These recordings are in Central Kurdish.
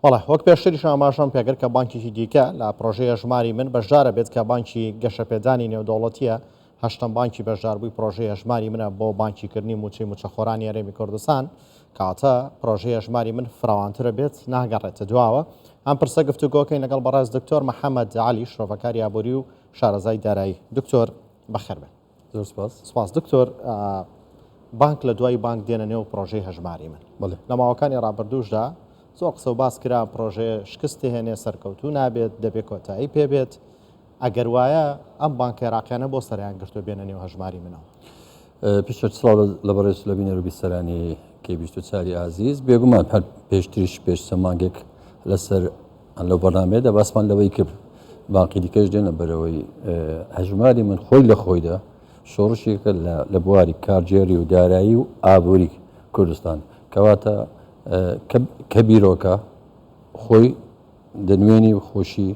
بەڵێ وەک پێشتریش ئاماژەم پێکرد کە بانکێکی دیکە لە پرۆژەی هەژماری من بەشدارە بێت کە بانکی گەشەپێدانی نێودەوڵەتیە هەشتەم بانکی بەشداربووی پرۆژەی هەژماری منە بۆ بانکیکردنی موچەی موچەخۆرانی هەرێمی کوردستان کەواتە پرۆژەی هەژماری من فراوانترە بێت ناگەڕێتە دواوە ئەم پرسە گفتوگۆکەین لەگەڵ بەڕێز دکتۆر محەممەد عەلی شرۆڤەکاری ئابووری و شارەزای دارایی دکتۆر بەخێربێن. زۆر سپاس. سپاس دکتۆر بانک لە دوای بانک دێنە نێو پرۆژەی هەژماری من بەڵێ لە ماوەکانی ڕابردووشدا زۆر قسە و باس کرا پرۆژەیە شکست دەهێنێ سەرکەوتوو نابێت دەبێ کۆتایی پێبێت ئەگەر وایە ئەم بانکە عێراقیانە بۆ سەریان گرتووە بێنە نێو هەژماری منەوە؟ پێشتر سڵاو لە بەڕێز لە بینەر و بیسەرانی کەی 24 ئازیز بێگومان هەر پێشتریش پێش چەند مانگێک لەسەر لەو بەرنامەیەدا باسمان لەوەی کرد باقی دیکەش دێنە بەرەوەی هەژماری من خۆی لە خۆیدا شۆڕشێکە لە بواری کارگێڕی و دارایی و ئابووری کوردستان کەواتە کە بیرۆکە خۆی دەنوێنی و خۆشی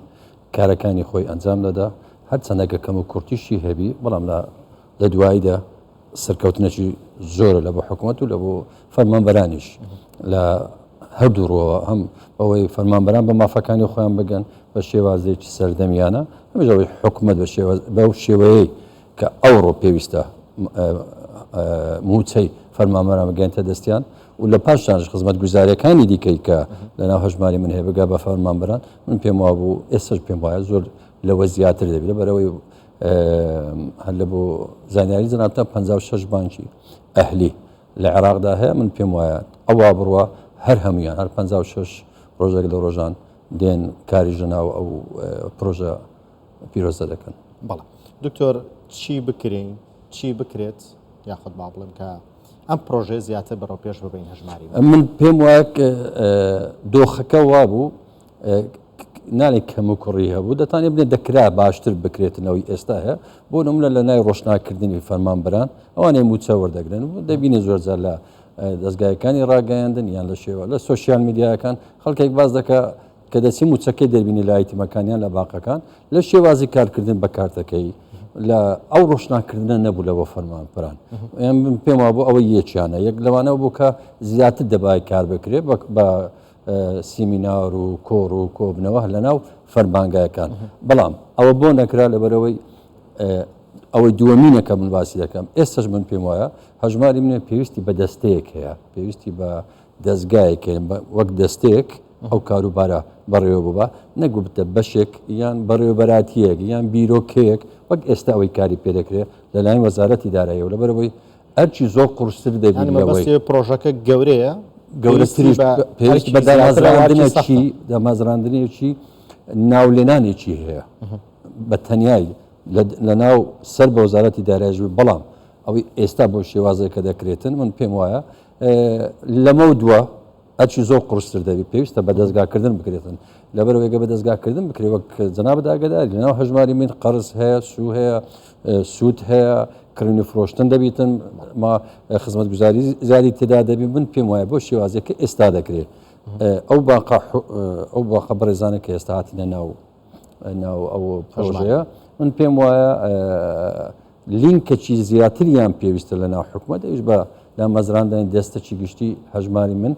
کارەکانی خۆی ئەنجام دەدا هەرچەندەکە کەم و کورتیشی هەبی بەڵام لە دواییدا سەرکەوتنێکی زۆرە لە بۆ حکوومەت و لە بۆ فەرمانبەرانیش لە هەردوو ڕووەوە هەم ئەوەی فەرمانبەران بە مافەکانی خۆیان بگەن بە شێوازێکی سەردەمیانە هەمیش ئەوەی حکوومەت بە شێواز بەو شێوەیەی کە ئەوڕۆ پێویستە مووچەی فەرمانبەران بگەێنتە دەستیان و لە پاشانش خزمەتگوزاریەکانی دیکەی کە لەناو هەژماری من هەیە بگا بە فەرمانبەران من پێم وابوو ئێستاش پێم وایە زۆر لەوە زیاتر دەبێت لەبەرئەوەی هەر لە بۆ زانیاری جەنابتان 56 بانکی ئەهلی لە عێراقدا هەیە من پێم وایە ئەوە بڕوا هەر هەمویان هەر 56 ڕۆژێک لە ڕۆژان دێن کاری ژەناو ئەو پرۆژە پیرۆزە دەکەن. بەڵێ دکتۆر چی بکرین چی بکرێت یاخود با بڵێم کە ئەم پرۆژەیە زیاتر بەرەو پێش ببین هەژماری من پێم وایە دۆخەکە وابوو ناڵێ کەم و کوڕی هەبوو دەتانێ بنێ دەکرا باشتر بکرێتنەوەی ئێستا هەیە بۆ نمونە لە نای ڕۆشناکردنی فەرمانبەران ئەوانەی موچە وەردەگرن دەبینی زۆرجار لە دەستگایەکانی ڕاگەیاندن یان لە شێوە لە سۆشیال میدیاکان خەڵکێک باز دەکا کە دەچی موچەکەی دەبینی لە ئایتمەکان یان لە باقەکان لە شێوازی کارکردن بە کارتەکەی لە ئەو ڕۆشناکردنە نەبوو لە بۆ فەرمانبەران پێم وابوو ئەوە یەکیانە یەک لەوانەوە بوو کە زیاتر دەبای کار بکرێت بە سیمینار و کۆڕ و کۆبنەوە لەناو فەرمانگایەکان بەڵام ئەوە بۆ نەکرا لەبەرەوەی ئەوەی دووەمینە کە من باسی دەکەم ئێستش من پێم وایە هەژماری منێ پێویستی بە دەستەیەک هەیە پێویستی بە دەستگایەک وەک دەستەیەک ئەو کاروبارە بەڕێوە ببا نەک ببتە بەشێک یان بەڕێوەبەراتیەک یان بیرۆکەیەک وەک ئێستا ئەوەی کاری پێ دەکرێت لەلایەن وەزارەتی داراییەوە لەبەرئەوەی ئەرکی زۆر قورستر دەبی یانی لەوەی مەبەستی پرۆژەکە گەورەیە گەورەتریش پێویستی بە دامەزراندنێکی دامەزراندنێکی ناولێنانێکی هەیە بە تەنیای لە ناو سەر بە وەزارەتی دارایش بێت بەڵام ئەوەی ئێستا بۆ شێوازێک کە دەکرێتن من پێم وایە لەمەو دووە ئەرکی زۆر قورستر دەبی پێویستە بە دەزگاکردن بکرێتن لەبەرئەوەی گەر بە دەزگاکردن بکرێت وەک جەنابت ئاگاداری لەناو هەژماری من قەرز هەیە سوو هەیە سوود هەیە کڕین و فرۆشتن دەبیتن ما خزمەتگوزاری زیادی تێدا دەبی من پێم وایە بۆ شێوازێک کە ئێستا دەکرێت ئەو باقە ئەو باقە بەڕێزانە کە ئێستا هاتینە ناو ناو ئەو پرۆژەیە من پێم وایە لینکەکی زیاتریان پێویستە لە ناو حکومەت ئەویش بە دامەزراندنی دەستەکی گشتی هەژماری من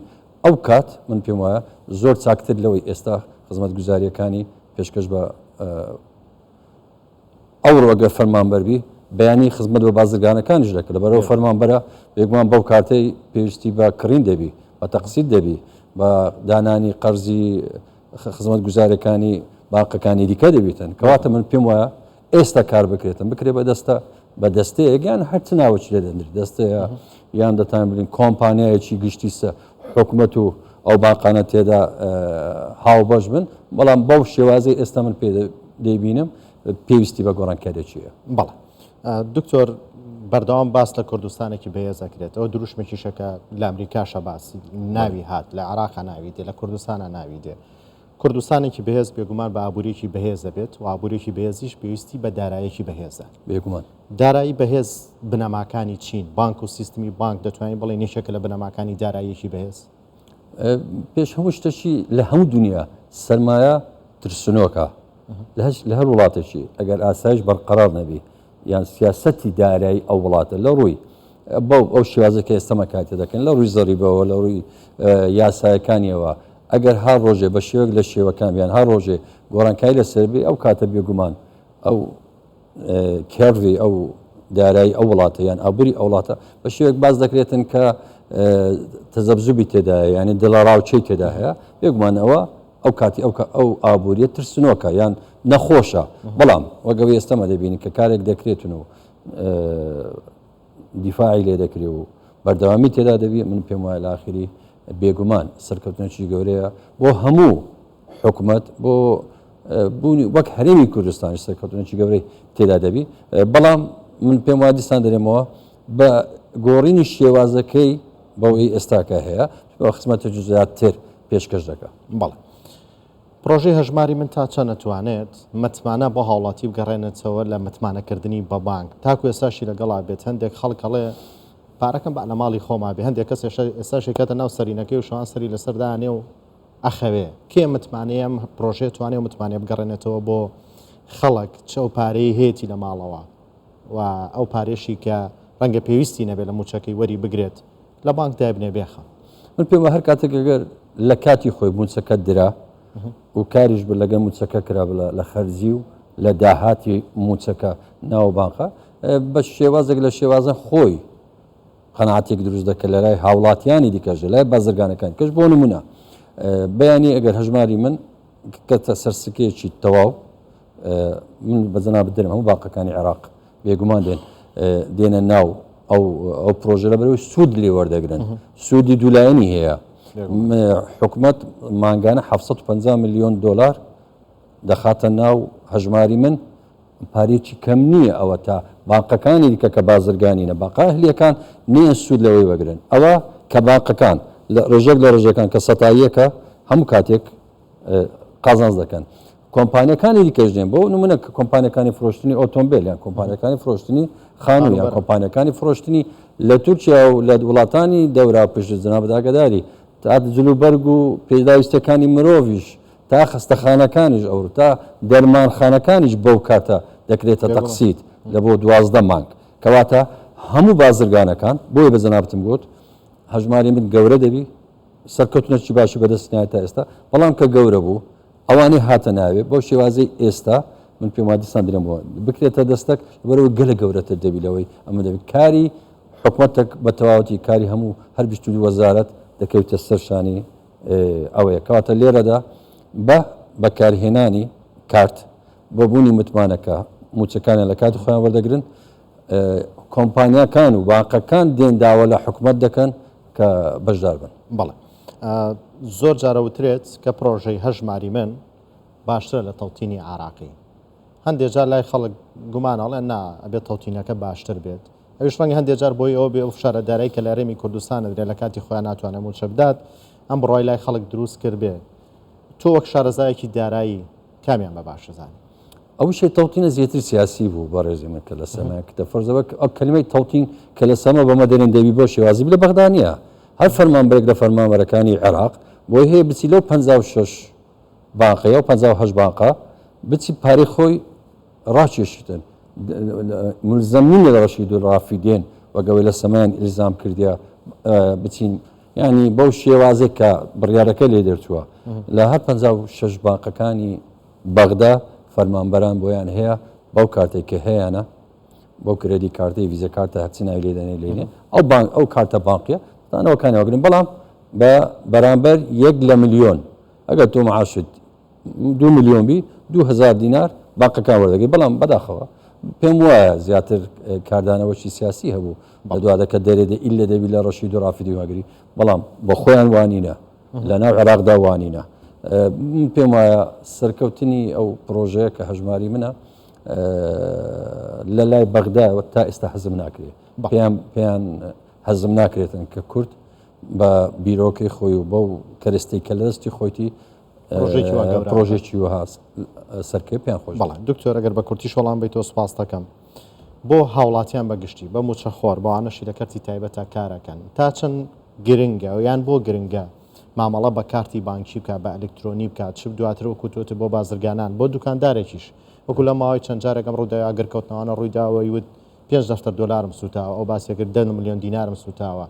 ئەو کات من پێم وایە زۆر چاکتر لەوەی ئێستا خزمەتگوزاریەکانی پێشکەش بە ئەوڕۆ گەر فەرمانبەر بی بەیانی خزمەت بە بازرگانەکانیش دەکرد لەبەرەوە فەرمانبەرە بێگومان بەو کارتەی پێویستی بە کڕین دەبی بە تەقسیت دەبی بە دانانی قەرزی خزمەتگوزاریەکانی بانقەکانی دیکە دەبیتن کەواتە من پێم وایە ئێستا کار بکرێتن بکرێ بە دەستە بە دەستەیەک یان هەر چ ناوەکی لێ دەنرێت دەستەیە یان دەتان بڵین کۆمپانیایەکی گشتی سە حکومەت و ئەو بانقانە تێدا هاوبەش بن بەڵام بەو شێوازەی ئێستا من پێ دەیبینم پێویستی بە گۆڕانکاریەکیە. بەڵێ دکتۆر بەردەوام باس لە کوردستانێکی بەهێز ئەکرێت ئەوە دروشمێکیشە کە لە ئەمریکاشە باسی ناوی هات لە عێراقا ناوی دێ لە کوردستانە ناوی دێ کوردستانێکی بەهێز بێگومان بە ئابووریەکی بەهێز دەبێت و ئابووریەکی بەهێزیش پێویستی بە دارایەکی بەهێزە. بێگومان. دارایی بەهێز بنەماکانی چین؟ بانک و سیستمی بانک دەتوانین بڵێین یەکێکە لە بنەماکانی داراییەکی بەهێز؟ پێش هەموو شتەکی لە هەموو دنیا سەرمایە ترسنۆکە لە هەر وڵاتێکی ئەگەر ئاسایش بەرقەرار نەبی یان سیاسەتی دارایی ئەو وڵاتە لە ڕووی بەو ئەو شێوازە کە ئێستەمە کاتێ دەکەن لە ڕووی زەریبەوە لە ڕووی یاسایەکانیەوە. ئەگەر هەر ڕۆژێ بە شێوەک لە شێوەکان یان هەر ڕۆژێ گۆڕانکاری لەسەر بێ ئەو کاتە بێگومان ئەو کێرڤی ئەو دارایی ئەو وڵاتە یان ئابووری ئەو وڵاتە بە شێوەک باس دەکرێتن کە تەزەبزوبی تێدایە یعنی دڵەڕاوچەی تێدا هەیە بێگومان ئەوە ئەو کاتی ئەو ئەو ئابووریە ترسنۆکە یان نەخۆشە بەڵام وەگەوەی ئێستەمە دەبینین کە کارێک دەکرێتن و دیفاعی لێ دەکرێ و بەردەوامی تێدا دەبی من پێم وایە لە ئاخری بێگومان سەرکەوتنێکی گەورەیە بۆ هەموو حکومەت بۆ بوونی وەک هەرێمی کوردستانی سەرکەوتنێکی گەورەی تێدا دەبی بەڵام من پێم وایە دیسان دەرێمەوە بە گۆڕینی شێوازەکەی بەوەی ئێستاکە هەیە بە خزمەتێکی زیاتر پێشکەش دەکات. بەڵێ. پرۆژەی هەژماری من تا چەند ئەتوانێت متمانە بۆ هاوڵاتی بگەڕێنێتەوە لە متمانەکردنی بە بانک تاکو ئێستاشی لەگەڵا بێت هەندێک خەڵک ئەڵێ پارەکەم با لە ماڵی خۆما بێ هەندێک کەس ئێستاش ئەیکاتە ناو سەرینەکەی و شەوان سەری لەسەر دانێ و ئەخەوێ کێ متمانەی ئەم پرۆژەیە توانێ و متمانەیە بگەڕێنێتەوە بۆ خەڵک چ ئەو پارەی هەیەتی لە ماڵەوە و ئەو پارێشی کە ڕەنگە پێویستی نەبێت لە موچەکەی وەری بگرێت لە بانک دایبنێ بێخە. من پێم وایە هەر کاتێک ئەگەر لە کاتی خۆی موچەکەت درا و کاریش بە لەگەڵ موچەکە کرا لە خەرجی و لە داهاتی موچەکە ناو بانقە بە شێوازێک لە شێوازە خۆی قەناعەتێک دروست دەکە لە لای هاوڵاتیانی دیکەش لە لای بازرگانەکان کەش بۆ نمونە بەیانی ئەگەر هەژماری من کەتە سەرسکێکی تەواو من بە جەنابت دەرم هەموو باقەکانی عێراق بێگومان دێن دێنە ناو ئەو ئەو پرۆژە لە بەرەوەی سوود لێ وەردەگرن سوودی دوولایەنی هەیە حکومت مانگانە 750 میلیۆن دلار دەخاتە ناو هەژماری من پارێکی کەم نییە ئەوە تا بانقەکانی دیکە کە بازرگانی نە باقا ئەهلیەکان نییە سوود لەوەی وەگرن ئەوە کە بانقەکان لە ڕێژێک لە ڕێژەکان کە سەتاییەکە هەموو کاتێک قازانج دەکەن کۆمپانیەکانی دیکەش دێن بۆ نمونە کە کۆمپانیەکانی فرۆشتنی ئۆتۆمبیل یان کۆمپانیەکانی فرۆشتنی خانوو یان کۆمپانیەکانی فرۆشتنی لە تورکیا و لە وڵاتانی دەورا پشت جنابت ئاگداری تا جلوبەرگ و پێداویستەکانی مرۆڤیش تا خەستەخانەکانیش ئەو تا دەرمانخانەکانیش بەو کاتە دەکرێتە تەقسیت لە بۆ 12 مانگ کەواتە هەموو بازرگانەکان بۆیە بە جەنابتم گوت هەژماری من گەورە دەبی سەرکەوتنێکی باشی بەدەست نایە تا ئێستا بەڵام کە گەورە بوو ئەوانەی هاتە ناوێ بەو شێوازەی ئێستا من پێم وایە دیسان درێم بۆ بکرێتە دەستەک لەبەرەوە گەلە گەورەتر دەبی لەوەی ئەمە دەبی کاری حکومەتێک بە تەواوەتی کاری هەموو هەر 22 وەزارەت دەکەوتە سەر شانی ئەوەیە کەواتە لێرەدا بە بەکارهێنانی کارت بۆ بوونی متمانەکە موچەکانیان لە کاتی خۆیان وەردەگرن کۆمپانیاکان و بانقەکان دێن داوا لە حکومەت دەکەن کە بەشدار بن. بەڵێ زۆر جار ئەوترێت کە پرۆژەی هەژماری من باشترە لە تەوتینی عراقی هەندێک جار لای خەڵک گومان ئەڵێن نا ئەبێت تەوتینەکە باشتر بێت ئەویش ڕەنگە هەندێک جار بۆی ئەوە بێ ئەو فشارە دارایی کە لە هەرێمی کوردستان ئەدرێت لە کاتی خۆیان ناتوانێت مووچە بدات ئەم بڕوای لای خەڵک دروست کرد بێ تۆ وەک شارەزایەکی دارایی کامیان بە باش ئەزانی؟ ئەو وشەی تەوتینە زیاتر سیاسی بوو بەڕێزی من کە لە سەما کە فەرزە وەک ئەو کەلمەی تەوتین کە لە سەما بەمە دەرێن دەبی بۆ شێوازی لە بەغدا نییە هەر فەرمانبەرێک لە فەرمانبەرەکانی عێراق بۆی هەیە بچی لەو 56 بانقە یا 58 بانقە بچی پارەی خۆی ڕاکێشیتن ملزم نین لە ڕەشید و ڕافیدێن وەگەوەی لە سەمایان ئیلزام کردیا بچین ینی بەو شێوازێک کە بڕیارەکە لێ دەرچووە لە هەر 56 بانقەکانی بەغدا فەرمانبەران بۆیان هەیە بەو کارتەی کە هەیانە بەو کرێدی کارتەی ڤیزە کارتە هەرچی ناوی لێ دەنێ لێنێ ئەو بانک ئەو کارتە بانقیە دانەوەکانی وەگرن بەڵام بە بەرامبەر یەک لە ملیۆن ئەگەر تۆ معاشت دو ملیۆن بی 2000 دینار بانقەکان وەردەگری بەڵام بەداخەوە پێم وایە زیاتر کاردانەوەکی سیاسی هەبوو بە دوادەکە دەرێ دە ئیلە دەبی لە ڕەشید و ڕافیدی وەگری بەڵام بە خۆیان وانینە لە ناو عێراقدا وانینە. من پێم وایە سەرکەوتنی ئەو پرۆژەیە کە هەژماری منە لە لای بەغداوە تا ئێستا هەزم ناکرێت پێیان پێیان هەزم ناکرێتن کە کورد بە بیرۆکەی خۆی و بەو کەرستەی کە لە دەستی خۆیتی پرۆژێکی وەها سەرکەوێ پێیان خۆش بەڵێ دکتۆر ئەگەر بە کورتیش وەڵام بیتەوە سوپاس دەکەم بۆ هاوڵاتیان بە گشتی بە موچەخۆر بەوانەشی لە کەرتی تایبەتە کارەکەن تا چەند گرنگە یان بۆ گرنگە مامەڵە بە کارتی بانکی بکات بە ئەلکترۆنی بکات چ دواتر وەکو تۆ بۆ بازرگانان بۆ دوکاندارێکیش وەکو لە ماوەی چەند جارێک ئەم ڕووداوی ئاگرکەوتنەوانە ڕوویداوە وت پێنج دەفتەر دۆلارم سوتاوە ئەو باسی کرد 10 ملیۆن دینارم سوتاوە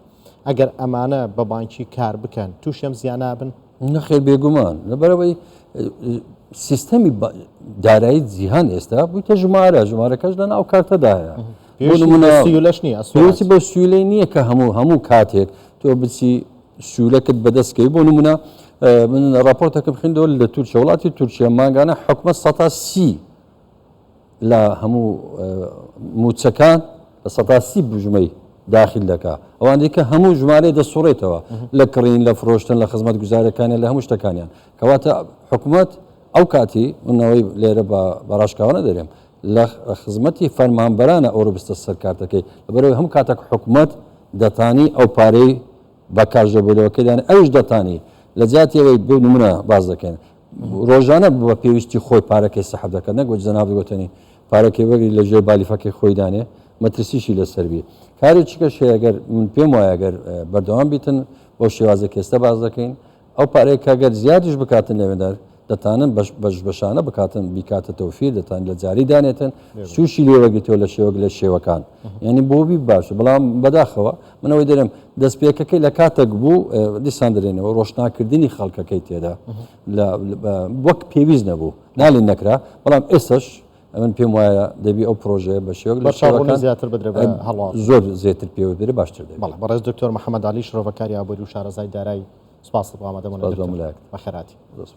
ئەگەر ئەمانە بە بانکی کار بکەن تووشی ئەم زیانە بن؟ نەخێر بێگومان لەبەرەوەی سیستەمی دارایی جیهان ئێستا بوویتە ژمارە ژمارەکەش لە ناو کارتەدایە سیولەش نییە پێویستی بە سیولەی نییە کە هەموو هەموو کاتێک تۆ بچی سیولەکت بەدەستکەی بۆ نمونە من راپۆرتەکەم خوێندەوە لە تورکیا وڵاتی تورکیا مانگانە حکومەت سەتا سی لە هەموو موچەکان 30% بژمەی داخل دەکا ئەوان دیکە هەموو ژمارەی دەسوڕێتەوە لە کڕین لە فرۆشتن لە خزمەت گوزارەکانیان لە هەموو شتەکانیان کەواتە حکومەت ئەو کاتی منەوەی لێرە بە بەڕاشکاوانە دەرێم لە خزمەتی فەرمانبەرانە ئەوڕۆ بستە سەر کارتەکەی لەبەرەوەی هەموو کاتێک حکومەت دەتانی ئەو پارەی بە کاش دەبوو دانێ ئەویش دەتانی لە جیاتی ئەوەی بۆ نمونە باس دەکەین ڕۆژانە بە پێویستی خۆی پارەکەی سەحب دەکات نەک وەک جەنابت گوتنی پارەکەی وەگری لە ژێر بالیفەکەی خۆی دانێ مەترسیشی لەسەر بی کارێکی کەش هەیە گەر من پێم وایە گەر بەردەوام بیتن بۆ شێوازێک ئێستا باس دەکەین ئەو پارەیە کە گەر زیادیش بکاتن لەوێندار دەتانن بەش بەش بەشانە بکاتن بیکاتە تەوفیر دەتان لە جاری دانێتن سوشی لێوەگرتەوە لە شێوەک لە شێوەکان یعنی بۆ بی باشە بەڵام بەداخەوە منەوەی دەرم دەستپێکەکەی لە کاتێک بوو دیسان دەرێنەوە ڕۆشناکردنی خەڵکەکەی تێدا وەک پێویست نەبوو نالی نەکرا بەڵام ئێستش من پێم وایە دەبی ئەو پرۆژەیە بە شێوەک لە شێوەکان زیاتر بدرێت بە هەڵوا زۆر زیاتر پێوە بدرێت باشتر دەبێت. بەڵێ بەڕێز دکتۆر محەممەد عەلی شرۆڤەکاری ئابووری و شارەزای دارایی سپاست بۆ ئامادەبوونت دکتۆر. بەخێرهاتی.